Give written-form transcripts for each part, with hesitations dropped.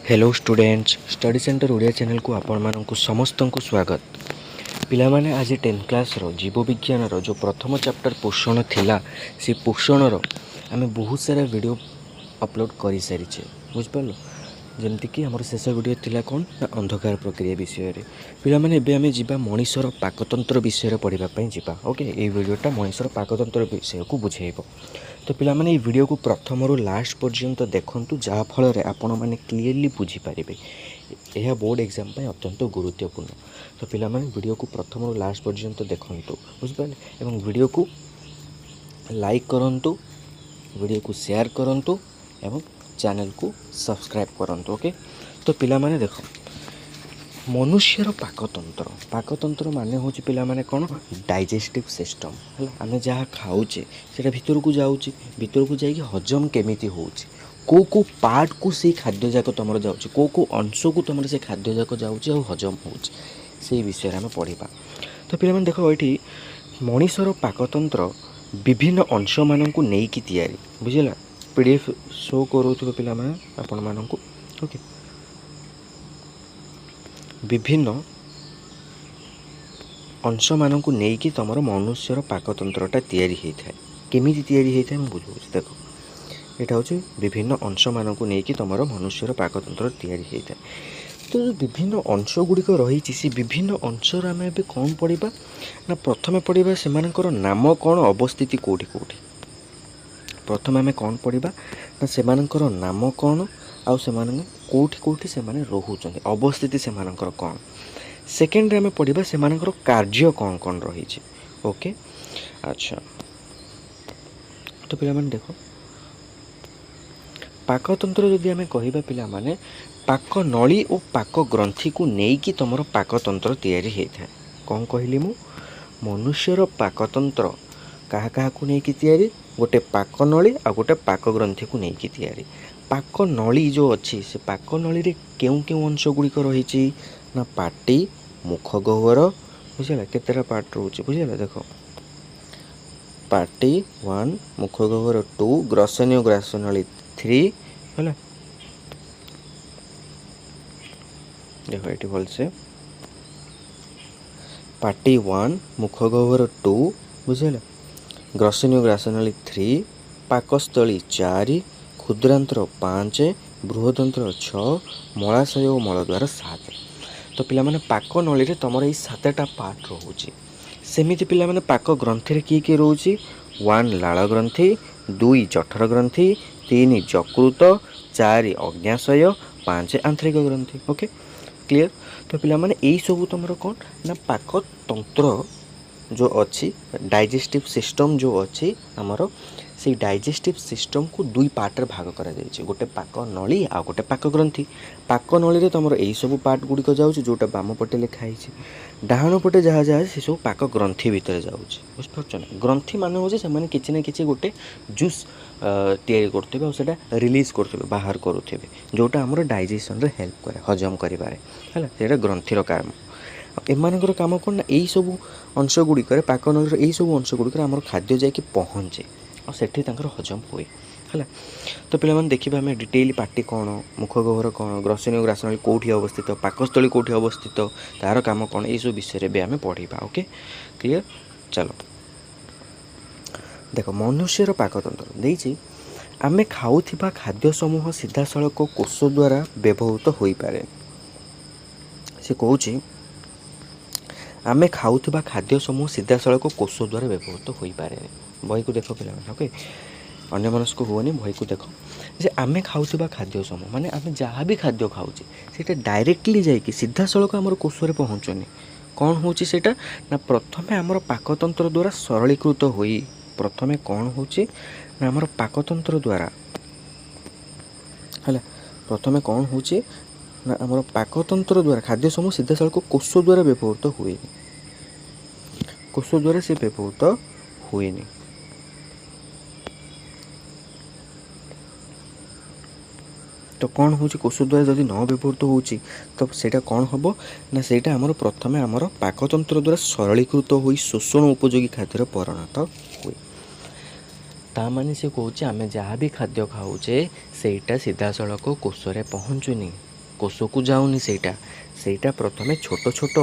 Hello students, study centre Odia ଚ୍ୟାନେଲକୁ ଆପଣମାନଙ୍କୁ ସମସ୍ତଙ୍କୁ ସ୍ୱାଗତ। ପିଲାମାନେ, ଆଜି 10th କ୍ଲାସ୍ର ଜୀବବିଜ୍ଞାନର ଯେଉଁ ପ୍ରଥମ ଚାପ୍ଟର ପୋଷଣ ଥିଲା, ସେ ପୋଷଣର ଆମେ ବହୁତ ସାରା ଭିଡ଼ିଓ ଅପଲୋଡ଼ କରିସାରିଛେ, ବୁଝିପାରିଲ? ଯେମିତିକି ଆମର ଶେଷ ଭିଡ଼ିଓ ଥିଲା କ'ଣ ନା ଅନ୍ଧକାର ପ୍ରକ୍ରିୟା ବିଷୟରେ। ପିଲାମାନେ, ଏବେ ଆମେ ଯିବା ମଣିଷର ପାକତନ୍ତ୍ର ବିଷୟରେ ପଢ଼ିବା ପାଇଁ ଯିବା। ଓକେ, ଏଇ ଭିଡ଼ିଓଟା ମଣିଷର ପାକତନ୍ତ୍ର ବିଷୟକୁ ବୁଝେଇବ। ତ ପିଲାମାନେ, ଏଇ ଭିଡ଼ିଓକୁ ପ୍ରଥମରୁ ଲାଷ୍ଟ ପର୍ଯ୍ୟନ୍ତ ଦେଖନ୍ତୁ, ଯାହାଫଳରେ ଆପଣମାନେ କ୍ଲିୟରଲି ବୁଝିପାରିବେ। ଏହା ବୋର୍ଡ଼ ଏକ୍ଜାମ୍ ପାଇଁ ଅତ୍ୟନ୍ତ ଗୁରୁତ୍ୱପୂର୍ଣ୍ଣ। ତ ପିଲାମାନେ, ଭିଡ଼ିଓକୁ ପ୍ରଥମରୁ ଲାଷ୍ଟ ପର୍ଯ୍ୟନ୍ତ ଦେଖନ୍ତୁ, ବୁଝିପାରିଲେ? ଏବଂ ଭିଡ଼ିଓକୁ ଲାଇକ୍ କରନ୍ତୁ, ଭିଡ଼ିଓକୁ ସେୟାର କରନ୍ତୁ ଏବଂ ଚ୍ୟାନେଲକୁ ସବସ୍କ୍ରାଇବ୍ କରନ୍ତୁ। ଓକେ, ତ ପିଲାମାନେ ଦେଖ, ମନୁଷ୍ୟର ପାକତନ୍ତ୍ର। ପାକତନ୍ତ୍ର ମାନେ ହେଉଛି ପିଲାମାନେ କ'ଣ? ଡାଇଜେଷ୍ଟିଭ୍ ସିଷ୍ଟମ୍ ହେଲା। ଆମେ ଯାହା ଖାଉଛେ ସେଇଟା ଭିତରକୁ ଯାଉଛି, ଭିତରକୁ ଯାଇକି ହଜମ କେମିତି ହେଉଛି, କେଉଁ କେଉଁ ପାର୍ଟକୁ ସେଇ ଖାଦ୍ୟ ଯାକ ତୁମର ଯାଉଛି, କେଉଁ କେଉଁ ଅଂଶକୁ ତୁମର ସେ ଖାଦ୍ୟ ଯାକ ଯାଉଛି ଆଉ ହଜମ ହେଉଛି, ସେଇ ବିଷୟରେ ଆମେ ପଢ଼ିବା। ତ ପିଲାମାନେ ଦେଖ, ଏଇଠି ମଣିଷର ପାକତନ୍ତ୍ର ବିଭିନ୍ନ ଅଂଶମାନଙ୍କୁ ନେଇକି ତିଆରି, ବୁଝିଲା? PDF show କରୁଥିବ ପିଲାମାନେ ଆପଣମାନଙ୍କୁ। ଓକେ, ବିଭିନ୍ନ ଅଂଶମାନଙ୍କୁ ନେଇକି ତୁମର ମନୁଷ୍ୟର ପାକତନ୍ତ୍ରଟା ତିଆରି ହେଇଥାଏ। କେମିତି ତିଆରି ହେଇଥାଏ ମୁଁ ବୁଝାଉଛି। ଦେଖ, ଏଇଟା ହେଉଛି ବିଭିନ୍ନ ଅଂଶମାନଙ୍କୁ ନେଇକି ତୁମର ମନୁଷ୍ୟର ପାକତନ୍ତ୍ର ତିଆରି ହେଇଥାଏ। ତ ଯେଉଁ ବିଭିନ୍ନ ଅଂଶ ଗୁଡ଼ିକ ରହିଛି, ସେ ବିଭିନ୍ନ ଅଂଶର ଆମେ ଏବେ କ'ଣ ପଢ଼ିବା ନା ପ୍ରଥମେ ପଢ଼ିବା ସେମାନଙ୍କର ନାମ କ'ଣ, ଅବସ୍ଥିତି କେଉଁଠି କେଉଁଠି। ପ୍ରଥମେ ଆମେ କ'ଣ ପଢ଼ିବା ନା ସେମାନଙ୍କର ନାମ କ'ଣ ଆଉ ସେମାନେ କେଉଁଠି କେଉଁଠି ସେମାନେ ରହୁଛନ୍ତି, ଅବସ୍ଥିତି ସେମାନଙ୍କର କ'ଣ। ସେକେଣ୍ଡରେ ଆମେ ପଢ଼ିବା ସେମାନଙ୍କର କାର୍ଯ୍ୟ କ'ଣ କ'ଣ ରହିଛି। ଓକେ, ଆଚ୍ଛା, ତ ପିଲାମାନେ ଦେଖ, ପାକତନ୍ତ୍ର ଯଦି ଆମେ କହିବା ପିଲାମାନେ, ପାକ ନଳୀ ଓ ପାକ ଗ୍ରନ୍ଥିକୁ ନେଇକି ତୁମର ପାକତନ୍ତ୍ର ତିଆରି ହେଇଥାଏ। କ'ଣ କହିଲି ମୁଁ? ମନୁଷ୍ୟର ପାକତନ୍ତ୍ର କାହା କାହାକୁ ନେଇକି ତିଆରି? ଗୋଟେ ପାକ ନଳୀ ଆଉ ଗୋଟେ ପାକ ଗ୍ରନ୍ଥିକୁ ନେଇକି ତିଆରି। ପାକ ନଳୀ ଯେଉଁ ଅଛି, ସେ ପାକ ନଳୀରେ କେଉଁ କେଉଁ ଅଂଶ ଗୁଡ଼ିକ ରହିଛି ନା ପାଟି, ମୁଖ ଗହ୍ୱର, ବୁଝିଲା? କେତେଟା ପାର୍ଟ ରହୁଛି, ବୁଝିଲା? ଦେଖ, ପାଟି 1, ମୁଖ ଗହ୍ୱର 2, ଗ୍ରସନୀୟ ଗ୍ରାସନଳୀ 3, ହେଲା? ଦେଖ ଏଠି ଭଲସେ, ପାଟି 1, ମୁଖ ଗହ୍ୱର 2, ବୁଝିଲା? ଗ୍ରସନୀୟ ଗ୍ରାସନଳୀ 3, ପାକସ୍ଥଳୀ 4, କ୍ଷୁଦ୍ରାନ୍ତ୍ର 5, ବୃହଦନ୍ତ୍ର 6, ମଳାଶୟ ଓ ମଳଦ୍ୱାର 7। ତ ପିଲାମାନେ, ପାକ ନଳୀରେ ତୁମର ଏଇ 7ଟା ପାର୍ଟ ରହୁଛି। ସେମିତି ପିଲାମାନେ, ପାକ ଗ୍ରନ୍ଥିରେ କିଏ କିଏ ରହୁଛି? 1 ଲାଳ ଗ୍ରନ୍ଥି, 2 ଜଠର ଗ୍ରନ୍ଥି, 3 ଯକୃତ, 4 ଅଗ୍ନ୍ୟାଶୟ, 5 ଆନ୍ତରିକ ଗ୍ରନ୍ଥି। Okay, clear? ତ ପିଲାମାନେ, ଏଇସବୁ ତୁମର କ'ଣ ନା ପାକତନ୍ତ୍ର ଯେଉଁ ଅଛି, ଡାଇଜେଷ୍ଟିଭ୍ ସିଷ୍ଟମ୍ ଯେଉଁ ଅଛି ଆମର, ସେଇ ଡାଇଜେଷ୍ଟିଭ୍ ସିଷ୍ଟମ୍କୁ ଦୁଇ ପାର୍ଟରେ ଭାଗ କରାଯାଇଛି, ଗୋଟେ ପାକ ନଳୀ ଆଉ ଗୋଟେ ପାକ ଗ୍ରନ୍ଥି। ପାକ ନଳୀରେ ତୁମର ଏଇସବୁ ପାର୍ଟ ଗୁଡ଼ିକ ଯାଉଛି, ଯେଉଁଟା ବାମ ପଟେ ଲେଖା ହେଇଛି। ଡାହାଣ ପଟେ ଯାହା ଯାହା ଅଛି ସେସବୁ ପାକ ଗ୍ରନ୍ଥି ଭିତରେ ଯାଉଛି, ବୁଝିପାରୁଛ ନା? ଗ୍ରନ୍ଥି ମାନେ ହେଉଛି ସେମାନେ କିଛି ନା କିଛି ଗୋଟେ ଜୁସ୍ ତିଆରି କରୁଥିବେ ଆଉ ସେଇଟା ରିଲିଜ୍ କରୁଥିବେ, ବାହାର କରୁଥିବେ, ଯେଉଁଟା ଆମର ଡାଇଜେସନ୍ରେ ହେଲ୍ପ କରେ, ହଜମ କରିବାରେ, ହେଲା? ସେଇଟା ଗ୍ରନ୍ଥିର କାମ। ଏମାନଙ୍କର କାମ କ'ଣ ନା ଏଇସବୁ ଅଂଶ ଗୁଡ଼ିକରେ, ପାକ ନଳୀର ଏଇସବୁ ଅଂଶ ଗୁଡ଼ିକରେ ଆମର ଖାଦ୍ୟ ଯାଇକି ପହଞ୍ଚେ ଆଉ ସେଠି ତାଙ୍କର ହଜମ ହୁଏ, ହେଲା? ତ ପିଲାମାନେ ଦେଖିବା ଆମେ ଡିଟେଲ୍, ପାଟି କ'ଣ, ମୁଖ ଗହ୍ୱର କ'ଣ, ଗ୍ରସନୀୟ ଗ୍ରାସନଳୀ କେଉଁଠି ଅବସ୍ଥିତ, ପାକସ୍ଥଳୀ କେଉଁଠି ଅବସ୍ଥିତ, ତା'ର କାମ କ'ଣ, ଏଇସବୁ ବିଷୟରେ ଏବେ ଆମେ ପଢ଼ିବା। Okay, clear? ଚାଲ ଦେଖ, ମନୁଷ୍ୟର ପାକତନ୍ତ୍ର ଦେଇଛି। ଆମେ ଖାଉଥିବା ଖାଦ୍ୟ ସମୂହ ସିଧାସଳଖ କୋଷ ଦ୍ୱାରା ବ୍ୟବହୃତ ହୋଇପାରେ। ସେ କହୁଛି ଆମେ ଖାଉଥିବା ଖାଦ୍ୟ ସମୂହ ସିଧାସଳଖ କୋଷ ଦ୍ୱାରା ବ୍ୟବହୃତ ହୋଇପାରେନି। ବହିକୁ ଦେଖ ପିଲାମାନେ, ଓକେ, ଅନ୍ୟମନସ୍କ ହୁଅନି, ବହିକୁ ଦେଖ ଯେ ଆମେ ଖାଉଥିବା ଖାଦ୍ୟ ସମୂହ ମାନେ ଆମେ ଯାହା ବି ଖାଦ୍ୟ ଖାଉଛେ, ସେଇଟା ଡାଇରେକ୍ଟଲି ଯାଇକି ସିଧାସଳଖ ଆମର କୋଷରେ ପହଞ୍ଚୁନି। କ'ଣ ହେଉଛି ସେଇଟା ନା ପ୍ରଥମେ ଆମର ପାକତନ୍ତ୍ର ଦ୍ୱାରା ସରଳୀକୃତ ହୋଇ, ପ୍ରଥମେ କ'ଣ ହେଉଛି ନା ଆମର ପାକତନ୍ତ୍ର ଦ୍ୱାରା, ହେଲା? ପ୍ରଥମେ କ'ଣ ହେଉଛି ନା ଆମର ପାକତନ୍ତ୍ର ଦ୍ୱାରା ଖାଦ୍ୟ ସମୂହ ସିଧାସଳଖ କୋଷ ଦ୍ୱାରା ବ୍ୟବହୃତ ହୁଏନି। କୋଷ ଦ୍ୱାରା ସେ ବ୍ୟବହୃତ ହୁଏନି। ତ କ'ଣ ହେଉଛି? କୋଷ ଦ୍ୱାରା ଯଦି ନ ବ୍ୟବହୃତ ହେଉଛି, ତ ସେଇଟା କ'ଣ ହେବ ନା ସେଇଟା ଆମର ପ୍ରଥମେ ଆମର ପାକତନ୍ତ୍ର ଦ୍ୱାରା ସରଳୀକୃତ ହୋଇ ଶୋଷଣ ଉପଯୋଗୀ ଖାଦ୍ୟରେ ପରିଣତ ହୁଏ। ତା ମାନେ ସେ କହୁଛି ଆମେ ଯାହା ବି ଖାଦ୍ୟ ଖାଉଛେ, ସେଇଟା ସିଧାସଳଖ କୋଷରେ ପହଞ୍ଚୁନି। କୋଷକୁ ଯାଉନି। ସେଇଟା ସେଇଟା ପ୍ରଥମେ ଛୋଟ ଛୋଟ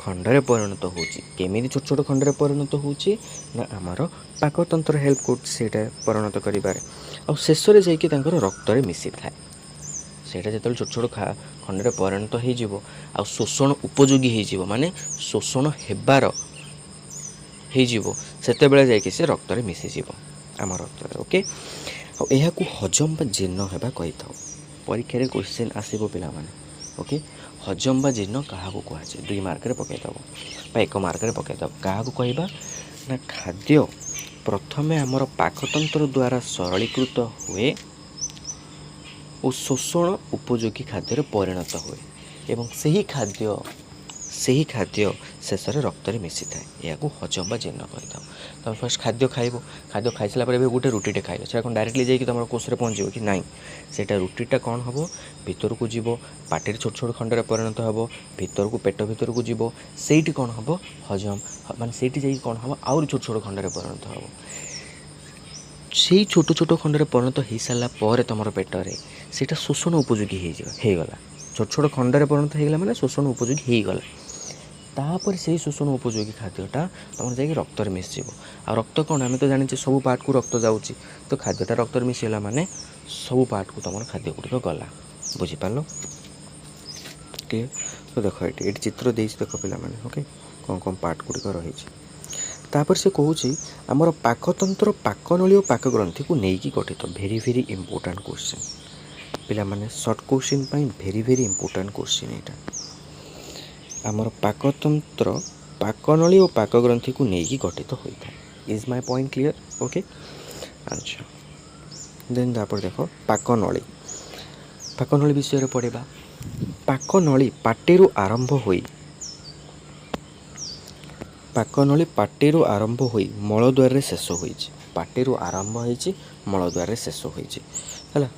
ଖଣ୍ଡରେ ପରିଣତ ହେଉଛି। କେମିତି ଛୋଟ ଛୋଟ ଖଣ୍ଡରେ ପରିଣତ ହେଉଛି ନା, ଆମର ପାକତନ୍ତ୍ର ହେଲ୍ପ କରୁଛି ସେଇଟା ପରିଣତ କରିବାରେ। ଆଉ ଶେଷରେ ଯାଇକି ତାଙ୍କର ରକ୍ତରେ ମିଶିଥାଏ। ସେଇଟା ଯେତେବେଳେ ଛୋଟ ଛୋଟ ଖଣ୍ଡରେ ପରିଣତ ହେଇଯିବ ଆଉ ଶୋଷଣ ଉପଯୋଗୀ ହେଇଯିବ, ମାନେ ଶୋଷଣ ହେବାର ହେଇଯିବ, ସେତେବେଳେ ଯାଇକି ସେ ରକ୍ତରେ ମିଶିଯିବ, ଆମ ରକ୍ତରେ। ଓକେ, ଆଉ ଏହାକୁ ହଜମ ବା ଜୀର୍ଣ୍ଣ ହେବା କହିଥାଉ। ପରୀକ୍ଷାରେ କ୍ୱେଶ୍ଚିନ୍ ଆସିବ ପିଲାମାନେ। ଓକେ, ହଜମ ବା ଜୀର୍ଣ୍ଣ କାହାକୁ କୁହାଯାଏ? 2 ମାର୍କରେ ପକାଇଦେବ ବା 1 ମାର୍କରେ ପକାଇଦେବ। କାହାକୁ କହିବା ନା, ଖାଦ୍ୟ ପ୍ରଥମେ ଆମର ପାକତନ୍ତ୍ର ଦ୍ୱାରା ସରଳୀକୃତ ହୁଏ ଓ ଶୋଷଣ ଉପଯୋଗୀ ଖାଦ୍ୟରେ ପରିଣତ ହୁଏ ଏବଂ ସେହି ଖାଦ୍ୟ ଶେଷରେ ରକ୍ତରେ ମିଶିଥାଏ, ଏହାକୁ ହଜମ ବା ଜୀର୍ଣ୍ଣ କହିଥାଉ। ତୁମେ ଫାର୍ଷ୍ଟ ଖାଦ୍ୟ ଖାଇବ। ଖାଦ୍ୟ ଖାଇସାରିଲା ପରେ ଏବେ ଗୋଟେ ରୁଟିଟେ ଖାଇଲ, ସେଇଟା କ'ଣ ଡାଇରେକ୍ଟଲି ଯାଇକି ତୁମର କୋଷରେ ପହଞ୍ଚିବ କି? ନାହିଁ। ସେଇଟା ରୁଟିଟା କ'ଣ ହେବ? ଭିତରକୁ ଯିବ, ପାଟିରେ ଛୋଟ ଛୋଟ ଖଣ୍ଡରେ ପରିଣତ ହେବ, ଭିତରକୁ ପେଟ ଭିତରକୁ ଯିବ। ସେଇଠି କ'ଣ ହେବ? ହଜମ, ମାନେ ସେଇଠି ଯାଇକି କ'ଣ ହେବ? ଆହୁରି ଛୋଟ ଛୋଟ ଖଣ୍ଡରେ ପରିଣତ ହେବ। ସେଇ ଛୋଟ ଛୋଟ ଖଣ୍ଡରେ ପରିଣତ ହେଇସାରିଲା ପରେ ତୁମର ପେଟରେ ସେଇଟା ଶୋଷଣ ଉପଯୋଗୀ ହେଇଯିବ, ହେଇଗଲା। ଛୋଟ ଛୋଟ ଖଣ୍ଡରେ ପରିଣତ ହେଇଗଲା ମାନେ ଶୋଷଣ ଉପଯୋଗୀ ହେଇଗଲା। ତାପରେ ସେଇ ଶୋଷଣ ଉପଯୋଗୀ ଖାଦ୍ୟଟା ତୁମର ଯାଇକି ରକ୍ତରେ ମିଶିଯିବ। ଆଉ ରକ୍ତ କ'ଣ? ଆମେ ତ ଜାଣିଛେ ସବୁ ପାର୍ଟକୁ ରକ୍ତ ଯାଉଛି। ତ ଖାଦ୍ୟଟା ରକ୍ତରେ ମିଶିଗଲା ମାନେ ସବୁ ପାର୍ଟକୁ ତୁମର ଖାଦ୍ୟ ଗୁଡ଼ିକ ଗଲା। ବୁଝିପାରିଲ? କ୍ଲିୟର? ତ ଦେଖ, ଏଇଠି ଚିତ୍ର ଦେଇଛି, ଦେଖ ପିଲାମାନେ। ଓକେ, କ'ଣ କ'ଣ ପାର୍ଟ ଗୁଡ଼ିକ ରହିଛି। ତାପରେ ସେ କହୁଛି, ଆମର ପାକତନ୍ତ୍ର ପାକନଳୀ ଓ ପାକଗ୍ରନ୍ଥିକୁ ନେଇକି ଗଠିତ। ଭେରି ଭେରି ଇମ୍ପୋର୍ଟାଣ୍ଟ କ୍ୱେଶ୍ଚିନ୍ ପିଲାମାନେ, ସର୍ଟ କ୍ୱେଶ୍ଚିନ୍ ପାଇଁ ଭେରି ଭେରି ଇମ୍ପୋର୍ଟାଣ୍ଟ କ୍ୱେଶ୍ଚିନ୍ ଏଇଟା। ଆମର ପାକତନ୍ତ୍ର ପାକନଳୀ ଓ ପାକଗ୍ରନ୍ଥିକୁ ନେଇକି ଗଠିତ ହୋଇଥାଏ। Is my point clear? Okay, ଆଚ୍ଛା, ଦେନ୍ ତାପରେ ଦେଖ, ପାକନଳୀ। ପାକନଳୀ ବିଷୟରେ ପଢ଼ିବା। ପାକନଳୀ ପାଟିରୁ ଆରମ୍ଭ ହୋଇ ମଳଦ୍ୱାରରେ ଶେଷ ହୋଇଛି। ପାଟିରୁ ଆରମ୍ଭ ହେଇଛି, ମଳଦ୍ୱାରରେ ଶେଷ ହୋଇଛି, ହେଲା।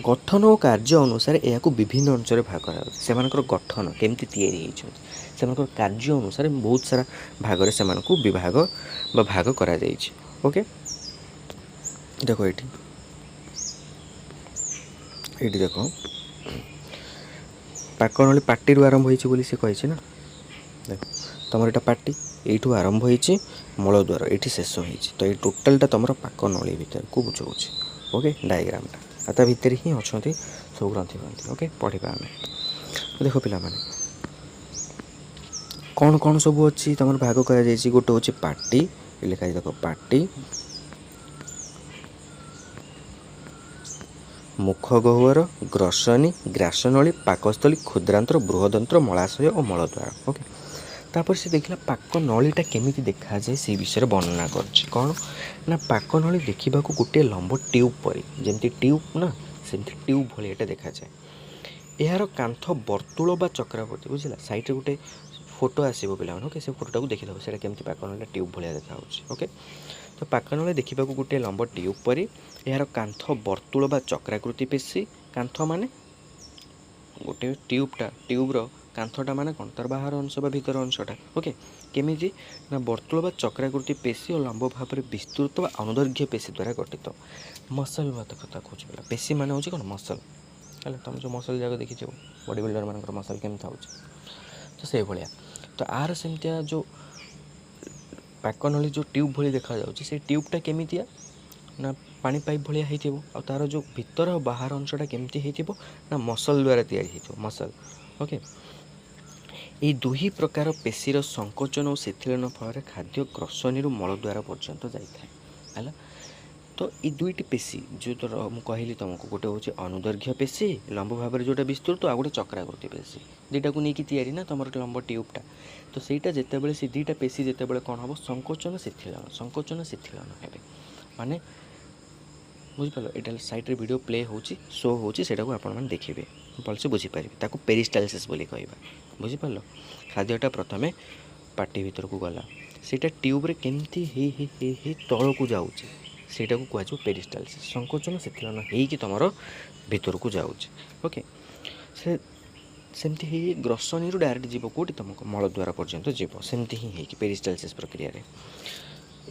ଗଠନ ଓ କାର୍ଯ୍ୟ ଅନୁସାରେ ଏହାକୁ ବିଭିନ୍ନ ଅଂଶରେ ଭାଗ କରାଯାଉଛି। ସେମାନଙ୍କର ଗଠନ କେମିତି ତିଆରି ହେଇଛନ୍ତି, ସେମାନଙ୍କର କାର୍ଯ୍ୟ ଅନୁସାରେ ବହୁତ ସାରା ଭାଗରେ ସେମାନଙ୍କୁ ବିଭାଗ ବା ଭାଗ କରାଯାଇଛି। ଓକେ, ଦେଖ ଏଇଠି ଦେଖ, ପାକନଳୀ ପାଟିରୁ ଆରମ୍ଭ ହେଇଛି ବୋଲି ସେ କହିଛି ନା। ଦେଖ, ତୁମର ଏଇଟା ପାଟି, ଏଇଠୁ ଆରମ୍ଭ ହେଇଛି, ମଳଦ୍ୱାର ଏଇଠି ଶେଷ ହେଇଛି। ତ ଏଇ ଟୋଟାଲଟା ତୁମର ପାକନଳୀ ଭିତରକୁ ବୁଝାଉଛି। ଓକେ, ଡାଇଗ୍ରାମଟା, ଆଉ ତା ଭିତରେ ହିଁ ଅଛନ୍ତି ସବୁ ଗ୍ରନ୍ଥି ଗ୍ରନ୍ଥି। ଓକେ, ପଢ଼ିବା ଆମେ। ଦେଖ ପିଲାମାନେ, କ'ଣ କ'ଣ ସବୁ ଅଛି ତୁମର ଭାଗ କରାଯାଇଛି। ଗୋଟେ ହେଉଛି ପାଟି, ଲେଖା ହେଇଛି ଦେଖ, ପାଟି, ମୁଖ ଗହ୍ୱର, ଗ୍ରସନୀ, ଗ୍ରାସନଳୀ, ପାକସ୍ଥଳୀ, କ୍ଷୁଦ୍ରାନ୍ତ୍ର, ବୃହଦନ୍ତ୍ର, ମଳାଶୟ ଓ ମଳଦ୍ୱାର। ଓକେ, ତାପରେ ସେ ଦେଖିଲା ପାକନଳୀଟା କେମିତି ଦେଖାଯାଏ, ସେଇ ବିଷୟରେ ବର୍ଣ୍ଣନା କରିଛି। କ'ଣ ନା, ପାକନଳୀ ଦେଖିବାକୁ ଗୋଟିଏ ଲମ୍ବ ଟ୍ୟୁବ୍ ପରି। ଯେମିତି ଟ୍ୟୁବ୍ ନା, ସେମିତି ଟ୍ୟୁବ୍ ଭଳି ଏଇଟା ଦେଖାଯାଏ। ଏହାର କାନ୍ଥ ବର୍ତ୍ତୁଳ ବା ଚକ୍ରାବର୍ତ୍ତୀ, ବୁଝିଲା? ସାଇଡ଼୍ରେ ଗୋଟେ ଫଟୋ ଆସିବ ପିଲାମାନେ। ଓକେ, ସେ ଫଟୋଟାକୁ ଦେଖିଦେବ, ସେଇଟା କେମିତି ପାକନଳୀଟା ଟ୍ୟୁବ୍ ଭଳିଆ ଦେଖାଯାଉଛି। ଓକେ, ତ ପାକନଳୀ ଦେଖିବାକୁ ଗୋଟିଏ ଲମ୍ବ ଟ୍ୟୁବ୍ ପରି। ଏହାର କାନ୍ଥ ବର୍ତ୍ତୁଳ ବା ଚକ୍ରାକୃତି ପେଶୀ। କାନ୍ଥ ମାନେ ଗୋଟେ ଟ୍ୟୁବ୍ଟା, ଟ୍ୟୁବ୍ର କାନ୍ଥଟା ମାନେ କ'ଣ? ତାର ବାହାର ଅଂଶ ବା ଭିତର ଅଂଶଟା। ଓକେ, କେମିତି ନା, ବର୍ତ୍ତୁଳ ବା ଚକ୍ରାକୃତି ପେଶୀ ଓ ଲମ୍ବ ଭାବରେ ବିସ୍ତୃତ ବା ଅନୁଦୈର୍ଘ୍ୟ ପେଶୀ ଦ୍ୱାରା ଗଠିତ। ମସଲ୍ କଥା କହୁଛି ପିଲା। ପେଶୀ ମାନେ ହେଉଛି କ'ଣ? ମସଲ୍, ହେଲା। ତୁମେ ଯେଉଁ ମସଲ୍ ଯାକ ଦେଖିଥିବ, ବଡି ବିଲ୍ଡର ମାନଙ୍କର ମସଲ୍ କେମିତି ହେଉଛି, ତ ସେଇଭଳିଆ। ତ ଆର ସେମିତିଆ ଯେଉଁ ପାକନଳୀ ଯେଉଁ ଟ୍ୟୁବ୍ ଭଳି ଦେଖାଯାଉଛି, ସେଇ ଟ୍ୟୁବ୍ଟା କେମିତିଆ ନା, ପାଣି ପାଇପ୍ ଭଳିଆ ହେଇଥିବ। ଆଉ ତା'ର ଯେଉଁ ଭିତର ଆଉ ବାହାର ଅଂଶଟା କେମିତି ହେଇଥିବ ନା, ମସଲ୍ ଦ୍ୱାରା ତିଆରି ହେଇଥିବ, ମସଲ୍। ଓକେ, ଏଇ ଦୁଇ ପ୍ରକାର ପେଶୀର ସଂକୋଚନ ଓ ଶିଥିଳନ ଫଳରେ ଖାଦ୍ୟ ଗ୍ରସନୀରୁ ମଳଦ୍ୱାର ପର୍ଯ୍ୟନ୍ତ ଯାଇଥାଏ, ହେଲା। ତ ଏଇ ଦୁଇଟି ପେଶୀ ଯେଉଁ ତର ମୁଁ କହିଲି ତୁମକୁ, ଗୋଟେ ହେଉଛି ଅନୁଦୈର୍ଘ୍ୟ ପେଶୀ, ଲମ୍ବ ଭାବରେ ଯେଉଁଟା ବିସ୍ତୃତ, ଆଉ ଗୋଟେ ଚକ୍ରାକୃତି ପେଶୀ, ଦୁଇଟାକୁ ନେଇକି ତିଆରି ନା ତୁମର ଲମ୍ବ ଟ୍ୟୁବ୍ଟା। ତ ସେଇଟା ଯେତେବେଳେ ସେ ଦୁଇଟା ପେଶୀ ଯେତେବେଳେ କ'ଣ ହେବ? ସଂକୋଚନ ଶିଥିଳନ, ସଂକୋଚନ ଶିଥିଳନ ହେବେ ମାନେ, ବୁଝିପାରିଲ? ଏଇଟା ସାଇଡ଼୍ରେ ଭିଡ଼ିଓ ପ୍ଲେ ହେଉଛି, ଶୋ ହେଉଛି, ସେଇଟାକୁ ଆପଣମାନେ ଦେଖିବେ, ଭଲସେ ବୁଝିପାରିବେ। ତାକୁ ପେରିଷ୍ଟାଲସିସ୍ ବୋଲି କହିବା, ବୁଝିପାରିଲ? ଖାଦ୍ୟଟା ପ୍ରଥମେ ପାଟି ଭିତରକୁ ଗଲା, ସେଇଟା ଟ୍ୟୁବ୍ରେ କେମିତି ହେଇ ହେଇ ହେଇ ହେଇ ତଳକୁ ଯାଉଛି, ସେଇଟାକୁ କୁହାଯିବ ପେରିଷ୍ଟାଲସିସ୍। ସଂକୋଚନ ଶିଥିଳନ ହେଇକି ତୁମର ଭିତରକୁ ଯାଉଛି। ଓକେ, ସେ ସେମିତି ହେଇ ଗ୍ରସନୀରୁ ଡାଇରେକ୍ଟ ଯିବ କେଉଁଠି? ତୁମକୁ ମଳଦ୍ୱାର ପର୍ଯ୍ୟନ୍ତ ଯିବ, ସେମିତି ହିଁ ହେଇକି ପେରିଷ୍ଟାଲସିସ୍ ପ୍ରକ୍ରିୟାରେ।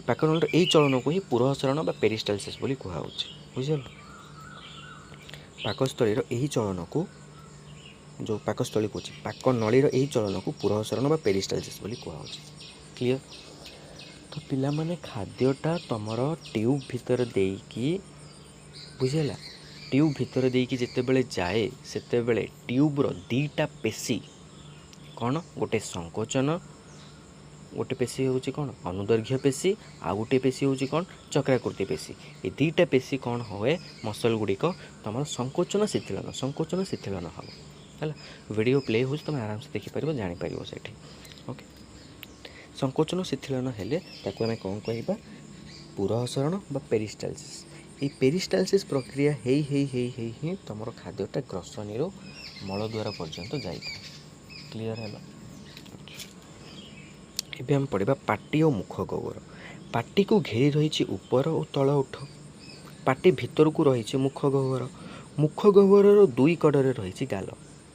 ପାକନଳୀର ଏଇ ଚଳନକୁ ହିଁ ପୁରଃସରଣ ବା ପେରିଷ୍ଟାଲସିସ୍ ବୋଲି କୁହାହେଉଛି, ବୁଝିଲ? ପାକସ୍ଥଳୀର ଏହି ଚଳନକୁ ଯେଉଁ ପାକସ୍ଥଳୀ କହୁଛି, ପାକ ନଳୀର ଏହି ଚଳନକୁ ପୁରଃସରଣ ବା ପେରିଷ୍ଟାଲସିସ୍ ବୋଲି କୁହାହେଉଛି। କ୍ଲିଅର? ତ ପିଲାମାନେ, ଖାଦ୍ୟଟା ତୁମର ଟ୍ୟୁବ୍ ଭିତରେ ଦେଇକି, ବୁଝିହେଲା, ଟ୍ୟୁବ୍ ଭିତରେ ଦେଇକି ଯେତେବେଳେ ଯାଏ, ସେତେବେଳେ ଟ୍ୟୁବ୍ର ଦୁଇଟା ପେଶୀ କ'ଣ, ଗୋଟେ ସଂକୋଚନ, ଗୋଟେ ପେଶୀ ହେଉଛି କ'ଣ ଅନୁଦୈର୍ଘ୍ୟ ପେଶୀ, ଆଉ ଗୋଟିଏ ପେଶୀ ହେଉଛି କ'ଣ ଚକ୍ରାକୃତି ପେଶୀ। ଏ ଦୁଇଟା ପେଶୀ କ'ଣ ହୁଏ, ମସଲ୍ ଗୁଡ଼ିକ ତୁମର ସଂକୋଚନ ଶିଥିଳନ, ସଂକୋଚନ ଶିଥିଳନ ହେବ। ହେଲା, ଭିଡ଼ିଓ ପ୍ଲେ ହେଉଛି, ତୁମେ ଆରାମସେ ଦେଖିପାରିବ, ଜାଣିପାରିବ ସେଇଠି। ଓକେ, ସଂକୋଚନ ଶିଥିଳନ ହେଲେ ତାକୁ ଆମେ କ'ଣ କହିବା? ପୁରଃସରଣ ବା ପେରିଷ୍ଟାଲସିସ୍। ଏଇ ପେରିଷ୍ଟାଲସିସ୍ ପ୍ରକ୍ରିୟା ହେଇ ହେଇ ହେଇ ହେଇ ହିଁ ତୁମର ଖାଦ୍ୟଟା ଗ୍ରସନୀରୁ ମଳଦ୍ୱାର ପର୍ଯ୍ୟନ୍ତ ଯାଇଥାଏ। କ୍ଲିଅର ହେଲା? ଏବେ ଆମେ ପଢ଼ିବା ପାଟି ଓ ମୁଖ ଗହ୍ୱର। ପାଟିକୁ ଘେରି ରହିଛି ଉପର ଓ ତଳ ଓଠ। ପାଟି ଭିତରକୁ ରହିଛି ମୁଖ ଗହ୍ୱର। ମୁଖ ଗହ୍ୱରର ଦୁଇ କଡ଼ରେ ରହିଛି ଗାଲ।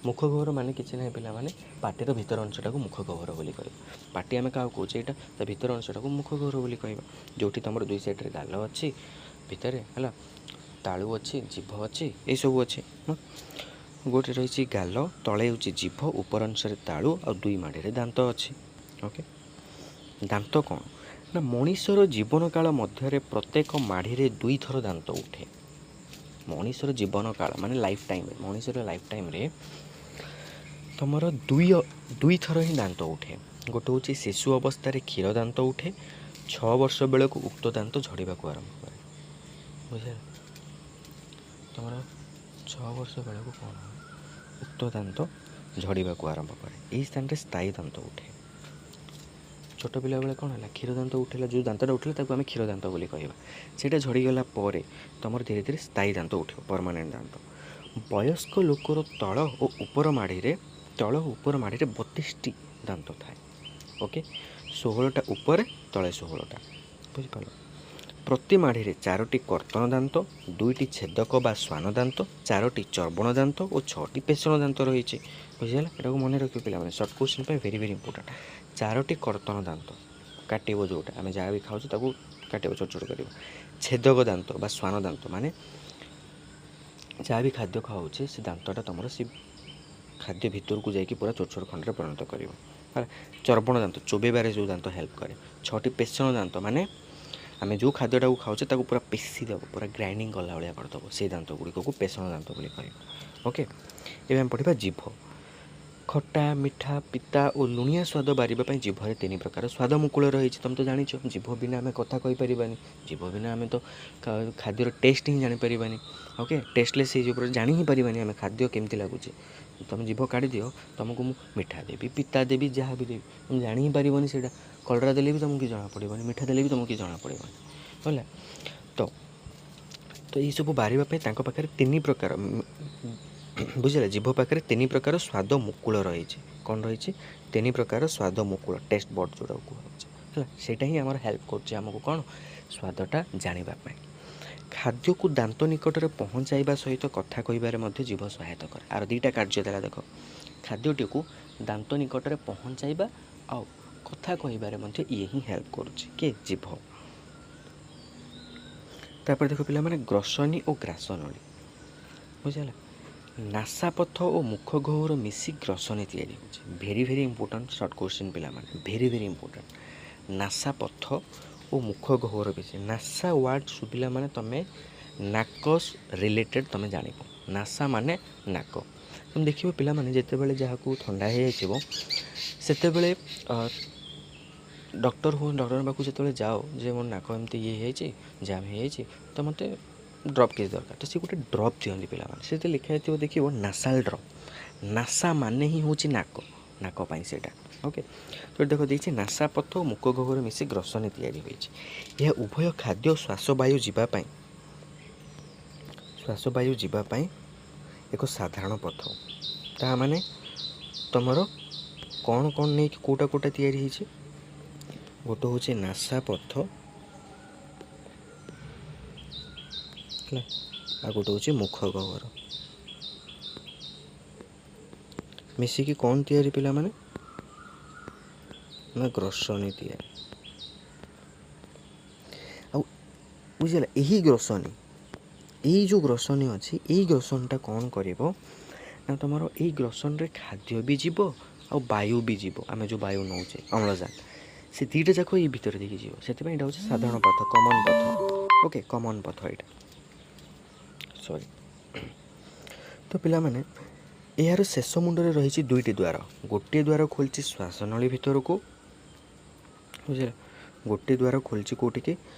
ମୁଖ ଗହ୍ୱର ମାନେ କିଛି ନାହିଁ ପିଲାମାନେ, ପାଟିର ଭିତର ଅଂଶଟାକୁ ମୁଖ ଗହ୍ୱର ବୋଲି କହିବା। ପାଟି ଆମେ କାହାକୁ କହୁଛେ? ଏଇଟା ତା ଭିତର ଅଂଶଟାକୁ ମୁଖ ଗହ୍ୱର ବୋଲି କହିବା, ଯେଉଁଠି ତୁମର ଦୁଇ ସାଇଡ଼୍ରେ ଗାଲ ଅଛି ଭିତରେ, ହେଲା, ତାଳୁ ଅଛି, ଜିଭ ଅଛି, ଏଇସବୁ ଅଛି। ହଁ, ଗୋଟେ ରହିଛି ଗାଲ, ତଳେ ହେଉଛି ଜିଭ, ଉପର ଅଂଶରେ ତାଳୁ, ଆଉ ଦୁଇ ମାଢ଼ିରେ ଦାନ୍ତ ଅଛି। ଓକେ, ଦାନ୍ତ କ'ଣ ନା, ମଣିଷର ଜୀବନକାଳ ମଧ୍ୟରେ ପ୍ରତ୍ୟେକ ମାଢ଼ିରେ ଦୁଇଥର ଦାନ୍ତ ଉଠେ। ମଣିଷର ଜୀବନକାଳ ମାନେ ଲାଇଫ୍ ଟାଇମ୍ରେ, ମଣିଷର ଲାଇଫ୍ ଟାଇମ୍ରେ ତୁମର ଦୁଇଥର ହିଁ ଦାନ୍ତ ଉଠେ। ଗୋଟେ ହେଉଛି ଶିଶୁ ଅବସ୍ଥାରେ କ୍ଷୀର ଦାନ୍ତ ଉଠେ, 6 ବର୍ଷ ବେଳକୁ ଉକ୍ତ ଦାନ୍ତ ଝଡ଼ିବାକୁ ଆରମ୍ଭ କରେ। ବୁଝିଲା? ତୁମର 6 ବର୍ଷ ବେଳକୁ କ'ଣ ଉକ୍ତ ଦାନ୍ତ ଝଡ଼ିବାକୁ ଆରମ୍ଭ କରେ, ଏହି ସ୍ଥାନରେ ସ୍ଥାୟୀ ଦାନ୍ତ ଉଠେ। ଛୋଟ ପିଲାବେଳେ କ'ଣ ହେଲା, କ୍ଷୀର ଦାନ୍ତ ଉଠିଲା, ଯେଉଁ ଦାନ୍ତଟା ଉଠିଲା ତାକୁ ଆମେ କ୍ଷୀର ଦାନ୍ତ ବୋଲି କହିବା। ସେଇଟା ଝଡ଼ିଗଲା ପରେ ତୁମର ଧୀରେ ଧୀରେ ସ୍ଥାୟୀ ଦାନ୍ତ ଉଠିବ, ପରମାନେଣ୍ଟ ଦାନ୍ତ। ବୟସ୍କ ଲୋକର ତଳ ଓ ଉପର ମାଢ଼ିରେ, ତଳ ଉପର ମାଢ଼ିରେ 32ଟି ଦାନ୍ତ ଥାଏ। ଓକେ, 16ଟା ଉପରେ, ତଳେ 16ଟା। ବୁଝିପାରିଲ? ପ୍ରତି ମାଢ଼ିରେ 4ଟି କର୍ତ୍ତନ ଦାନ୍ତ, 2ଟି ଛେଦକ ବା ଶ୍ୱାନ ଦାନ୍ତ, 4ଟି ଚର୍ବଣ ଦାନ୍ତ ଓ 6ଟି ପେଷଣ ଦାନ୍ତ ରହିଛି। ବୁଝିହେଲା? ଏଟାକୁ ମନେ ରଖିବ ପିଲାମାନେ, ସର୍ଟ କ୍ୱେଶ୍ଚିନ୍ ପାଇଁ ଭେରି ଭେରି ଇମ୍ପୋର୍ଟାଣ୍ଟ। 4ଟି କର୍ତ୍ତନ ଦାନ୍ତ, କାଟିବ ଯେଉଁଟା ଆମେ ଯାହା ବି ଖାଉଛୁ ତାକୁ କାଟିବ, ଛୋଟ ଛୋଟ କରିବ। ଛେଦକ ଦାନ୍ତ ବା ଶ୍ୱାନ ଦାନ୍ତ ମାନେ ଯାହା ବି ଖାଦ୍ୟ ଖାଉଛେ ସେ ଦାନ୍ତଟା ତୁମର ସେ ଖାଦ୍ୟ ଭିତରକୁ ଯାଇକି ପୁରା ଛୋଟ ଛୋଟ ଖଣ୍ଡରେ ପରିଣତ କରିବ। ହେଲା, ଚର୍ବଣ ଦାନ୍ତ ଚୋବେଇବାରେ ଯେଉଁ ଦାନ୍ତ ହେଲ୍ପ କରେ। 6ଟି ପେଷଣ ଦାନ୍ତ ମାନେ ଆମେ ଯେଉଁ ଖାଦ୍ୟଟାକୁ ଖାଉଛେ ତାକୁ ପୁରା ପେଶି ଦେବ, ପୁରା ଗ୍ରାଇଣ୍ଡିଙ୍ଗ କଲା ଭଳିଆ କରିଦେବ, ସେଇ ଦାନ୍ତ ଗୁଡ଼ିକକୁ ପେଷଣ ଦାନ୍ତ ବୋଲି କହିବ। ଓକେ, ଏବେ ଆମେ ପଢ଼ିବା ଜିଭ। ଖଟା, ମିଠା, ପିତା ଓ ଲୁଣିଆ ସ୍ୱାଦ ବାରିବା ପାଇଁ ଜିଭରେ 3 ପ୍ରକାର ସ୍ୱାଦ ମୁକୁଳ ରହିଛି। ତୁମେ ତ ଜାଣିଛ, ଜିଭ ବିନା ଆମେ କଥା କହିପାରିବାନି, ଜିଭ ବିନା ଆମେ ତ ଖାଦ୍ୟର ଟେଷ୍ଟ ହିଁ ଜାଣିପାରିବାନି। ଓକେ, ଟେଷ୍ଟଲେସ୍ ହେଇଯିବ, ପୁରା ଜାଣି ହିଁ ପାରିବାନି ଆମେ ଖାଦ୍ୟ କେମିତି ଲାଗୁଛି। ତୁମେ ଜିଭ କାଢ଼ିଦିଅ, ତୁମକୁ ମୁଁ ମିଠା ଦେବି, ପିତା ଦେବି, ଯାହା ବି ଦେବି, ତୁମେ ଜାଣି ହିଁ ପାରିବନି। ସେଇଟା କଲରା ଦେଲେ ବି ତୁମକୁ କିଛି ଜଣାପଡ଼ିବନି, ମିଠା ଦେଲେ ବି ତୁମକୁ କିଛି ଜଣାପଡ଼ିବନି। ହେଲା, ତ ଏଇସବୁ ବାରିବା ପାଇଁ ତାଙ୍କ ପାଖରେ 3 ପ୍ରକାର, ବୁଝିଲା, ଜିଭ ପାଖରେ 3 ପ୍ରକାର ସ୍ୱାଦ ମୁକୁଳ ରହିଛି। କ'ଣ ରହିଛି? 3 ପ୍ରକାର ସ୍ୱାଦ ମୁକୁଳ, ଟେଷ୍ଟ ବର୍ଡ଼ ଯେଉଁଟାକୁ କୁହାଯାଉଛି। ହେଲା, ସେଇଟା ହିଁ ଆମର ହେଲ୍ପ କରୁଛି ଆମକୁ କ'ଣ ସ୍ୱାଦଟା ଜାଣିବା ପାଇଁ। ଖାଦ୍ୟକୁ ଦାନ୍ତ ନିକଟରେ ପହଞ୍ଚାଇବା ସହିତ କଥା କହିବାରେ ମଧ୍ୟ ଜିଭ ସହାୟତା କରେ। ଆର ଦୁଇଟା କାର୍ଯ୍ୟ ଦେଲା ଦେଖ, ଖାଦ୍ୟଟିକୁ ଦାନ୍ତ ନିକଟରେ ପହଞ୍ଚାଇବା ଆଉ କଥା କହିବାରେ ମଧ୍ୟ ଇଏ ହିଁ ହେଲ୍ପ କରୁଛି। କିଏ? ଜିଭ। ତାପରେ ଦେଖ ପିଲାମାନେ, ଗ୍ରସନୀ ଓ ଗ୍ରାସନଳୀ। ବୁଝିହେଲା? ନାସାପଥ ଓ ମୁଖ ଗହ୍ୱର ମିଶି ଗ୍ରସନୀ ତିଆରି ହେଉଛି। Very very important short question ପିଲାମାନେ, ଭେରି ଭେରି ଇମ୍ପୋର୍ଟାଣ୍ଟ। ନାସାପଥ ଓ ମୁଖ ଗହ୍ୱର ମିଶି, ନାସା ୱାର୍ଡ଼ ଶୁଭିଲା ମାନେ ତୁମେ ନାକ ରିଲେଟେଡ଼ ତୁମେ ଜାଣିବ। ନାସା ମାନେ ନାକ। ତୁମେ ଦେଖିବ ପିଲାମାନେ, ଯେତେବେଳେ ଯାହାକୁ ଥଣ୍ଡା ହେଇଯାଇଥିବ ସେତେବେଳେ ଡକ୍ଟର ହୁଅ, ଡକ୍ଟରଙ୍କ ପାଖକୁ ଯେତେବେଳେ ଯାଅ ଯେ ମୋ ନାକ ଏମିତି ଇଏ ହେଇଯାଇଛି, ଜାମ୍ ହେଇଯାଇଛି, ତ ମୋତେ ଡ୍ରପ୍ କିଛି ଦରକାର, ତ ସେ ଗୋଟେ ଡ୍ରପ୍ ଦିଅନ୍ତି ପିଲାମାନେ। ସେଥିରେ ଲେଖା ହେଇଥିବ ଦେଖିବ ନାସାଲ ଡ୍ରପ୍। ନାସା ମାନେ ହିଁ ହେଉଛି ନାକ, ନାକ ପାଇଁ ସେଇଟା। ଓକେ, ତ ଦେଖ ଦେଇଛି ନାସାପଥ ଓ ମୁଖ ଗହ୍ୱର ମିଶି ଗ୍ରସନୀ ତିଆରି ହୋଇଛି। ଏହା ଉଭୟ ଖାଦ୍ୟ ଶ୍ୱାସବାୟୁ ଯିବା ପାଇଁ, ଶ୍ୱାସବାୟୁ ଯିବା ପାଇଁ ଏକ ସାଧାରଣ ପଥ। ତାହା ମାନେ ତୁମର କ'ଣ କ'ଣ ନେଇକି କେଉଁଟା କେଉଁଟା ତିଆରି ହେଇଛି? ଗୋଟେ ହେଉଛି ନାସାପଥ, ହେଲା, ଆଉ ଗୋଟେ ହେଉଛି ମୁଖ ଗହ୍ୱର। ମିଶିକି କ'ଣ ତିଆରି ପିଲାମାନେ? ନା ଗ୍ରସନୀ ତିଆରି। ଆଉ ବୁଝିଲା, ଏହି ଗ୍ରସନୀ, ଏଇ ଯେଉଁ ଗ୍ରସନୀ ଅଛି, ଏଇ ଗ୍ରସନୀଟା କ'ଣ କରିବ ନା ତୁମର ଏଇ ଗ୍ରସନରେ ଖାଦ୍ୟ ବି ଯିବ ଆଉ ବାୟୁ ବି ଯିବ। ଆମେ ଯେଉଁ ବାୟୁ ନେଉଛେ ଅମ୍ଳଜାନ, ସେ ଦୁଇଟା ଯାକ ଏଇ ଭିତରେ ଦେଇକି ଯିବ। ସେଥିପାଇଁ ଏଇଟା ହେଉଛି ସାଧାରଣ ପଥ, କମନ୍ ପଥ। ଓକେ, କମନ୍ ପଥ ଏଇଟା, ସରି। ତ ପିଲାମାନେ, ଏହାର ଶେଷ ମୁଣ୍ଡରେ ରହିଛି ଦୁଇଟି ଦ୍ୱାର। ଗୋଟିଏ ଦ୍ୱାର ଖୋଲିଛି ଶ୍ୱାସନଳୀ ଭିତରକୁ, ବୁଝିଲେ? ଗୋଟିଏ ଦ୍ୱାର ଖୋଲିଛି କେଉଁଠିକି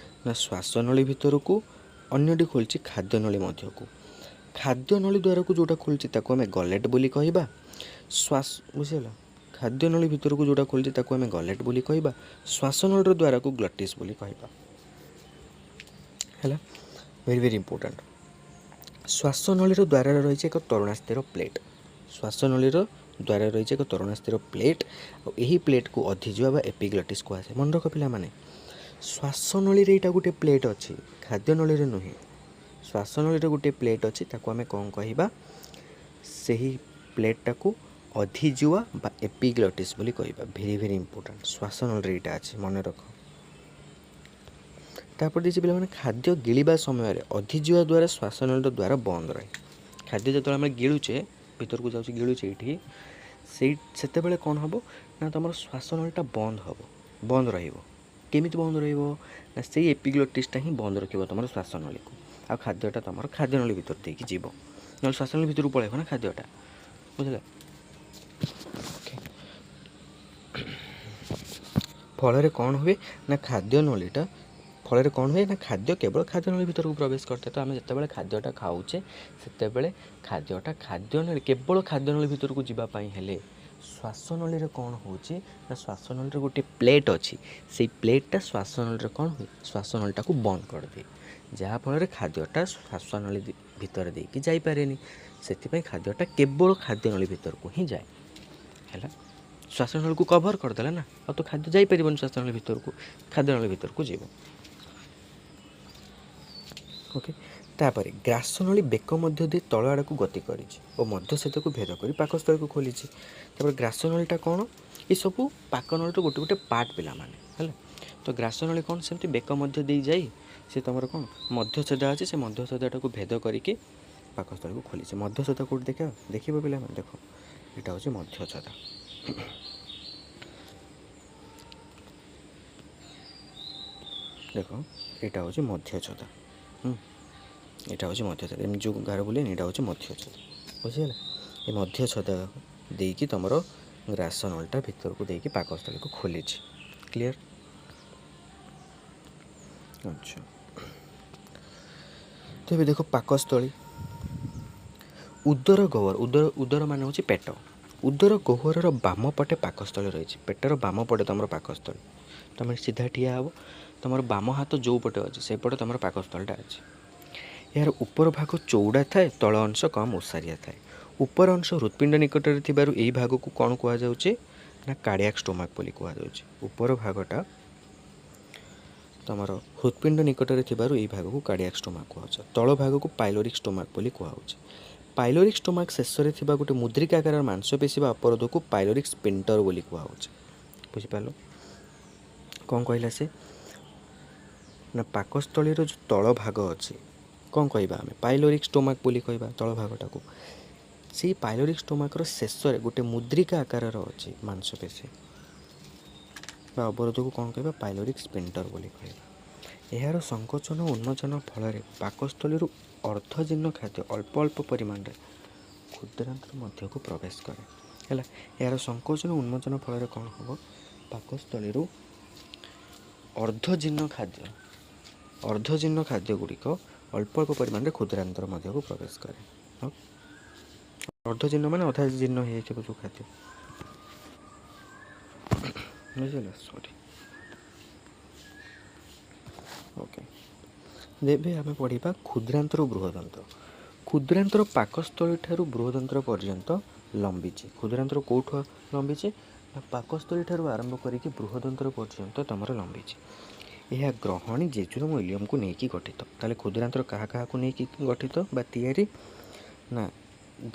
ନା ଶ୍ୱାସନଳୀ ଭିତରକୁ, ଅନ୍ୟଟି ଖୋଲିଛି ଖାଦ୍ୟନଳୀ ମଧ୍ୟକୁ। ଖାଦ୍ୟନଳୀ ଦ୍ୱାରକୁ ଯେଉଁଟା ଖୋଲିଛି ତାକୁ ଆମେ ଗଲେଟ୍ ବୋଲି କହିବା। ଶ୍ୱାସ, ବୁଝିହେଲା? ଖାଦ୍ୟନଳୀ ଭିତରକୁ ଯେଉଁଟା ଖୋଲିଛି ତାକୁ ଆମେ ଗଲେଟ୍ ବୋଲି କହିବା। ଶ୍ୱାସନଳୀର ଦ୍ୱାରକୁ ଗ୍ଲଟିସ୍ ବୋଲି କହିବା। ହେଲା, ଭେରି ଭେରି ଇମ୍ପୋର୍ଟାଣ୍ଟ। ଶ୍ୱାସନଳୀର ଦ୍ୱାରରେ ରହିଛି ଏକ ତରୁଣାସ୍ଥିର ପ୍ଲେଟ୍। ଶ୍ୱାସନଳୀର ଦ୍ୱାରରେ ରହିଛି ଏକ ତରୁଣାସ୍ଥିର ପ୍ଲେଟ୍, ଆଉ ଏହି ପ୍ଲେଟ୍କୁ ଅଧିଜୁଆ ବା ଏପିଗ୍ଲଟିସ୍ କୁହାଯାଏ। ମନେ ରଖ ପିଲାମାନେ, ଶ୍ୱାସନଳୀରେ ଏଇଟା ଗୋଟେ ପ୍ଲେଟ୍ ଅଛି, ଖାଦ୍ୟନଳୀରେ ନୁହେଁ। ଶ୍ୱାସନଳୀରେ ଗୋଟେ ପ୍ଲେଟ୍ ଅଛି, ତାକୁ ଆମେ କ'ଣ କହିବା? ସେହି ପ୍ଲେଟ୍ଟାକୁ ଅଧିଜୁଆ ବା ଏପିଗ୍ଲଟିସ୍ ବୋଲି କହିବା। ଭେରି ଭେରି ଇମ୍ପୋର୍ଟାଣ୍ଟ, ଶ୍ୱାସନଳୀରେ ଏଇଟା ଅଛି, ମନେ ରଖ। ତାପରେ ଦେଇଛି ପିଲାମାନେ, ଖାଦ୍ୟ ଗିଳିବା ସମୟରେ ଅଧିଜୁଆ ଦ୍ୱାରା ଶ୍ୱାସନଳୀର ଦ୍ୱାର ବନ୍ଦ ରହେ। ଖାଦ୍ୟ ଯେତେବେଳେ ଆମେ ଗିଳୁଛେ, ଭିତରକୁ ଯାଉଛି, ଗିଳୁଛେ ଏଇଠି, ସେଇ ସେତେବେଳେ କ'ଣ ହେବ ନା ତୁମର ଶ୍ୱାସନଳୀଟା ବନ୍ଦ ହେବ, ବନ୍ଦ ରହିବ। କେମିତି ବନ୍ଦ ରହିବ ନା ସେଇ ଏପିଗ୍ଲଟିସ୍ଟା ହିଁ ବନ୍ଦ ରଖିବ ତୁମର ଶ୍ୱାସନଳୀକୁ, ଆଉ ଖାଦ୍ୟଟା ତୁମର ଖାଦ୍ୟନଳୀ ଭିତର ଦେଇକି ଯିବ, ନହେଲେ ଶ୍ୱାସନଳୀ ଭିତରକୁ ପଳେଇବ ନା ଖାଦ୍ୟଟା, ବୁଝିଲେ? ଓକେ, ଫଳରେ କ'ଣ ହୁଏ ନା ଖାଦ୍ୟନଳୀଟା, ଫଳରେ କ'ଣ ହୁଏ ନା ଖାଦ୍ୟ କେବଳ ଖାଦ୍ୟନଳୀ ଭିତରକୁ ପ୍ରବେଶ କରିଥାଏ। ତ ଆମେ ଯେତେବେଳେ ଖାଦ୍ୟଟା ଖାଉଛେ, ସେତେବେଳେ ଖାଦ୍ୟଟା ଖାଦ୍ୟନଳୀ, କେବଳ ଖାଦ୍ୟନଳୀ ଭିତରକୁ ଯିବା ପାଇଁ ହେଲେ ଶ୍ୱାସନଳୀରେ କ'ଣ ହେଉଛି ନା ଶ୍ୱାସନଳୀରେ ଗୋଟେ ପ୍ଲେଟ୍ ଅଛି, ସେଇ ପ୍ଲେଟ୍ଟା ଶ୍ୱାସନଳୀରେ କ'ଣ ହୁଏ, ଶ୍ୱାସନଳୀଟାକୁ ବନ୍ଦ କରିଦିଏ, ଯାହାଫଳରେ ଖାଦ୍ୟଟା ଶ୍ୱାସନଳୀ ଭିତରେ ଦେଇକି ଯାଇପାରେନି। ସେଥିପାଇଁ ଖାଦ୍ୟଟା କେବଳ ଖାଦ୍ୟନଳୀ ଭିତରକୁ ହିଁ ଯାଏ। ହେଲା, ଶ୍ୱାସନଳୀକୁ କଭର୍ କରିଦେଲା ନା, ଆଉ ତ ଖାଦ୍ୟ ଯାଇପାରିବନି ଶ୍ୱାସନଳୀ ଭିତରକୁ, ଖାଦ୍ୟନଳୀ ଭିତରକୁ ଯିବ। ଓକେ, ତାପରେ ଗ୍ରାସନଳୀ ବେକ ମଧ୍ୟ ଦେଇ ତଳ ଆଡ଼କୁ ଗତି କରିଛି ଓ ମଧ୍ୟସେତକୁ ଭେଦ କରି ପାକସ୍ଥଳୀକୁ ଖୋଲିଛି। ତାପରେ ଗ୍ରାସନଳୀଟା କ'ଣ? ଏସବୁ ପାକନଳୀର ଗୋଟେ ଗୋଟେ ପାର୍ଟ ପିଲାମାନେ। ହେଲା, ତ ଗ୍ରାସନଳୀ କ'ଣ? ସେମିତି ବେକ ମଧ୍ୟ ଦେଇ ଯାଇ ସେ ତୁମର କ'ଣ ମଧ୍ୟଛେଦା ଅଛି, ସେ ମଧ୍ୟଛେଦାଟାକୁ ଭେଦ କରିକି ପାକସ୍ଥଳୀକୁ ଖୋଲିଛି। ମଧ୍ୟଛେଦା କେଉଁଠି ଦେଖିବ? ଦେଖିବ ପିଲାମାନେ, ଦେଖ ଏଇଟା ହେଉଛି ମଧ୍ୟଛେଦା। ଦେଖ ଏଇଟା ହେଉଛି ମଧ୍ୟଛେଦା। ଏଇଟା ହେଉଛି ମଧ୍ୟଛେଦା, ଏମିତି ଯେଉଁ ଗାର ବୁଲେନି ଏଇଟା ହେଉଛି ମଧ୍ୟଛେଦା, ବୁଝିହେଲା? ଏ ମଧ୍ୟଛେଦା ଦେଇକି ତୁମର ଗ୍ରାସନଳୀଟା ଭିତରକୁ ଦେଇକି ପାକସ୍ଥଳୀକୁ ଖୋଲିଛି। କ୍ଲିଅର? ଆଚ୍ଛା, ତ ଏବେ ଦେଖ ପାକସ୍ଥଳୀ। ଉଦର ଗହ୍ୱର, ଉଦର, ଉଦର ମାନେ ହେଉଛି ପେଟ। ଉଦର ଗହ୍ୱରର ବାମ ପଟେ ପାକସ୍ଥଳୀ ରହିଛି। ପେଟର ବାମ ପଟେ ତୁମର ପାକସ୍ଥଳୀ। ତୁମେ ସିଧା ଠିଆ ହେବ, ତୁମର ବାମ ହାତ ଯେଉଁ ପଟେ ଅଛି ସେପଟେ ତୁମର ପାକସ୍ଥଳୀଟା ଅଛି। ଏହାର ଉପର ଭାଗ ଚଉଡ଼ା ଥାଏ, ତଳ ଅଂଶ କମ୍ ଓସାରିଆ ଥାଏ। ଉପର ଅଂଶ ହୃତ୍ପିଣ୍ଡ ନିକଟରେ ଥିବାରୁ ଏହି ଭାଗକୁ କ'ଣ କୁହାଯାଉଛି ନା କାର୍ଡ଼ିଆକ୍ ଷ୍ଟୋମାକ୍ ବୋଲି କୁହାଯାଉଛି। ଉପର ଭାଗଟା ତୁମର ହୃତ୍ପିଣ୍ଡ ନିକଟରେ ଥିବାରୁ ଏହି ଭାଗକୁ କାର୍ଡ଼ିଆକ୍ ଷ୍ଟୋମାକ୍ କୁହାଯାଉଛି। ତଳ ଭାଗକୁ ପାଇଲୋରିକ୍ ଷ୍ଟୋମାକ୍ ବୋଲି କୁହାଯାଉଛି। ପାଇଲୋରିକ୍ ଷ୍ଟୋମାକ୍ ଶେଷରେ ଥିବା ଗୋଟେ ମୁଦ୍ରିକା ଆକାରର ମାଂସପେଶୀ ବା ଅପରୋଧକୁ ପାଇଲୋରିକ୍ ସ୍ପିଣ୍ଟର ବୋଲି କୁହାଯାଉଛି। ବୁଝିପାରିଲ କ'ଣ କହିଲା ସେ? ନା ପାକସ୍ଥଳୀର ଯେଉଁ ତଳ ଭାଗ ଅଛି, କ'ଣ କହିବା ଆମେ? ପାଇଲୋରିକ୍ ଷ୍ଟୋମାକ୍ ବୋଲି କହିବା ତଳ ଭାଗଟାକୁ। ସେଇ ପାଇଲୋରିକ୍ ଷ୍ଟୋମାକ୍ର ଶେଷରେ ଗୋଟେ ମୁଦ୍ରିକା ଆକାରର ଅଛି ମାଂସପେଶୀ ବା ଅବରୋଧକୁ କ'ଣ କହିବା? ପାଇଲୋରିକ୍ ସ୍ପିଣ୍ଟର ବୋଲି କହିବା। ଏହାର ସଂକୋଚନ ଉନ୍ମୋଚନ ଫଳରେ ପାକସ୍ଥଳୀରୁ ଅର୍ଦ୍ଧଜୀର୍ଣ୍ଣ ଖାଦ୍ୟ ଅଳ୍ପ ଅଳ୍ପ ପରିମାଣରେ କ୍ଷୁଦ୍ରାନ୍ତ୍ର ମଧ୍ୟକୁ ପ୍ରବେଶ କରେ। ହେଲା, ଏହାର ସଂକୋଚନ ଉନ୍ମୋଚନ ଫଳରେ କ'ଣ ହେବ? ପାକସ୍ଥଳୀରୁ ଅର୍ଦ୍ଧଜୀର୍ଣ୍ଣ ଖାଦ୍ୟ, ଅର୍ଦ୍ଧଜୀର୍ଣ୍ଣ ଖାଦ୍ୟ ଗୁଡ଼ିକ ଅଳ୍ପ ଅଳ୍ପ ପରିମାଣରେ କ୍ଷୁଦ୍ରାନ୍ତ୍ର ମଧ୍ୟକୁ ପ୍ରବେଶ କରେ। ଅର୍ଦ୍ଧଜୀର୍ଣ୍ଣ ମାନେ ଅଧା ଜୀର୍ଣ୍ଣ ହେଇଯାଇଥିବ ଯେଉଁ ଖାଦ୍ୟ, ବୁଝିଲ? ସରି, ଓକେ। ଏବେ ଆମେ ପଢ଼ିବା କ୍ଷୁଦ୍ରାନ୍ତର ବୃହଦନ୍ତ୍ର। କ୍ଷୁଦ୍ରାନ୍ତର ପାକସ୍ଥଳୀ ଠାରୁ ବୃହଦନ୍ତ୍ର ପର୍ଯ୍ୟନ୍ତ ଲମ୍ବିଛି। କ୍ଷୁଦ୍ରାନ୍ତର କେଉଁଠୁ ଲମ୍ବିଛି ନା ପାକସ୍ଥଳୀ ଠାରୁ ଆରମ୍ଭ କରିକି ବୃହଦନ୍ତ୍ର ପର୍ଯ୍ୟନ୍ତ ତୁମର ଲମ୍ବିଛି। ଏହା ଗ୍ରହଣୀ, ଜେଜୁନମ, ଇଲିୟମକୁ ନେଇକି ଗଠିତ। ତାହେଲେ କ୍ଷୁଦ୍ରାନ୍ତର କାହା କାହାକୁ ନେଇକି ଗଠିତ ବା ତିଆରି ନା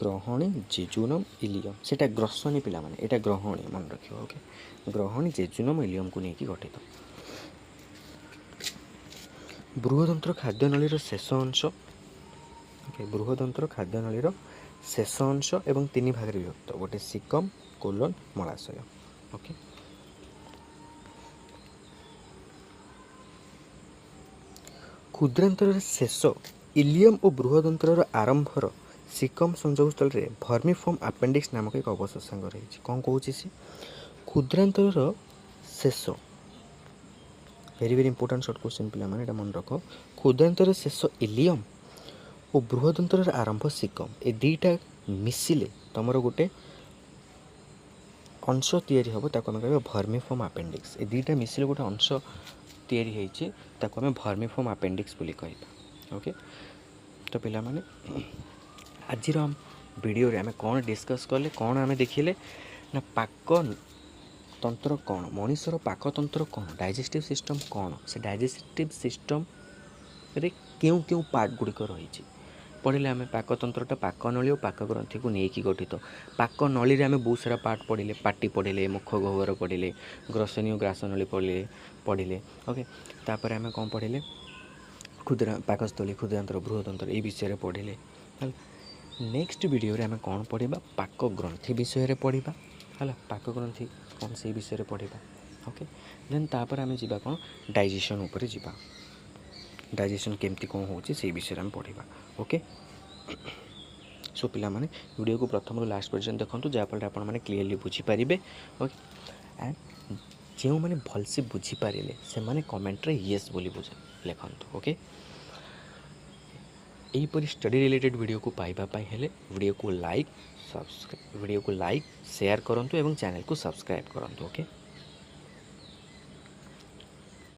ଗ୍ରହଣୀ, ଜେଜୁନମ, ଇଲିୟମ। ସେଇଟା ଗ୍ରସନୀ ପିଲାମାନେ, ଏଇଟା ଗ୍ରହଣୀ, ମନେ ରଖିବ। ଓକେ, ଗ୍ରହଣୀ, ଜେଜୁନମ, ଇଲିୟମକୁ ନେଇକି ଗଠିତ। ବୃହଦନ୍ତ୍ର ଖାଦ୍ୟନଳୀର ଶେଷ ଅଂଶ। ଓକେ, ବୃହଦନ୍ତ୍ର ଖାଦ୍ୟନଳୀର ଶେଷ ଅଂଶ ଏବଂ ତିନି ଭାଗରେ ବିଭକ୍ତ, ଗୋଟେ ସିକମ୍, କୋଲନ୍, ମଳାଶୟ। ଓକେ, କ୍ଷୁଦ୍ରାନ୍ତରର ଶେଷ ଇଲିୟମ୍ ଓ ବୃହଦନ୍ତ୍ରର ଆରମ୍ଭର ସିକମ୍ ସଂଯୋଗସ୍ଥଳରେ ଭର୍ମିଫର୍ମ ଆପେଣ୍ଡିକ୍ସ ନାମକ ଏକ ଅବଶୋଷାଙ୍ଗ ରହିଛି। କ'ଣ କହୁଛି ସେ? କ୍ଷୁଦ୍ରାନ୍ତରର ଶେଷ, very very important short question ପିଲାମାନେ, ଏଇଟା ମନେ ରଖ। କ୍ଷୁଦ୍ରାନ୍ତରର ଶେଷ ଇଲିୟମ୍ ଓ ବୃହଦନ୍ତ୍ରର ଆରମ୍ଭ ସିକମ୍, ଏ ଦୁଇଟା ମିଶିଲେ ତୁମର ଗୋଟେ ଅଂଶ ତିଆରି ହେବ, ତାକୁ ଆମେ କହିବା ଭର୍ମିଫର୍ମ ଆପେଣ୍ଡିକ୍ସ। ଏ ଦୁଇଟା ମିଶିଲେ ଗୋଟେ ଅଂଶ ତିଆରି ହେଇଛି, ତାକୁ ଆମେ ଭର୍ମିଫର୍ମ ଆପେଣ୍ଡିକ୍ସ ବୋଲି କହିବା। ଓକେ, ତ ପିଲାମାନେ ଆଜିର ଭିଡ଼ିଓରେ ଆମେ କ'ଣ ଡିସ୍କସ୍ କଲେ, କ'ଣ ଆମେ ଦେଖିଲେ ନା ପାକ ତନ୍ତ୍ର କ'ଣ, ମଣିଷର ପାକତନ୍ତ୍ର କ'ଣ, ଡାଇଜେଷ୍ଟିଭ୍ ସିଷ୍ଟମ୍ କ'ଣ, ସେ ଡାଇଜେଷ୍ଟିଭ୍ ସିଷ୍ଟମ୍ରେ କେଉଁ କେଉଁ ପାର୍ଟ ଗୁଡ଼ିକ ରହିଛି ପଢ଼ିଲେ ଆମେ। ପାକତନ୍ତ୍ରଟା ପାକନଳୀ ଓ ପାକଗ୍ରନ୍ଥିକୁ ନେଇକି ଗଠିତ। ପାକନଳୀରେ ଆମେ ବହୁତ ସାରା ପାର୍ଟ ପଢ଼ିଲେ, ପାଟି ପଢ଼ିଲେ, ମୁଖ ଗହ୍ୱର ପଢ଼ିଲେ, ଗ୍ରସନୀ ଓ ଗ୍ରାସନଳୀ ପଢ଼ିଲେ। ଓକେ, ତାପରେ ଆମେ କ'ଣ ପଢ଼ିଲେ? କ୍ଷୁଦ୍ର ପାକସ୍ଥଳୀ, କ୍ଷୁଦ୍ରାନ୍ତ୍ର, ବୃହଦନ୍ତ୍ର, ଏଇ ବିଷୟରେ ପଢ଼ିଲେ। ହେଲା, ନେକ୍ସଟ ଭିଡ଼ିଓରେ ଆମେ କ'ଣ ପଢ଼ିବା? ପାକଗ୍ରନ୍ଥି ବିଷୟରେ ପଢ଼ିବା। ହେଲା, ପାକଗ୍ରନ୍ଥି କ'ଣ ସେଇ ବିଷୟରେ ପଢ଼ିବା। ଓକେ, ଦେନ୍ ତାପରେ ଆମେ ଯିବା କ'ଣ ଡାଇଜେସନ୍ ଉପରେ ଯିବା, ଡାଇଜେସନ୍ କେମିତି କ'ଣ ହେଉଛି ସେଇ ବିଷୟରେ ଆମେ ପଢ଼ିବା। ଓକେ, ସୋ ପିଲାମାନେ ଭିଡ଼ିଓକୁ ପ୍ରଥମରୁ ଲାଷ୍ଟ ପର୍ଯ୍ୟନ୍ତ ଦେଖନ୍ତୁ, ଯାହାଫଳରେ ଆପଣମାନେ କ୍ଲିୟରଲି ବୁଝିପାରିବେ। ଓକେ, ଆଣ୍ଡ ଯେଉଁମାନେ ଭଲସେ ବୁଝିପାରିଲେ ସେମାନେ କମେଣ୍ଟରେ ୟେସ୍ ବୋଲି ଲେଖନ୍ତୁ। ଓକେ, ଏହିପରି ଷ୍ଟଡି ରିଲେଟେଡ୍ ଭିଡ଼ିଓକୁ ପାଇବା ପାଇଁ ହେଲେ ଭିଡ଼ିଓକୁ ଲାଇକ୍, ସବସ୍କ୍ରାଇବ୍, ଭିଡ଼ିଓକୁ ଲାଇକ୍, ସେୟାର କରନ୍ତୁ ଏବଂ ଚ୍ୟାନେଲକୁ ସବସ୍କ୍ରାଇବ୍ କରନ୍ତୁ। ଓକେ।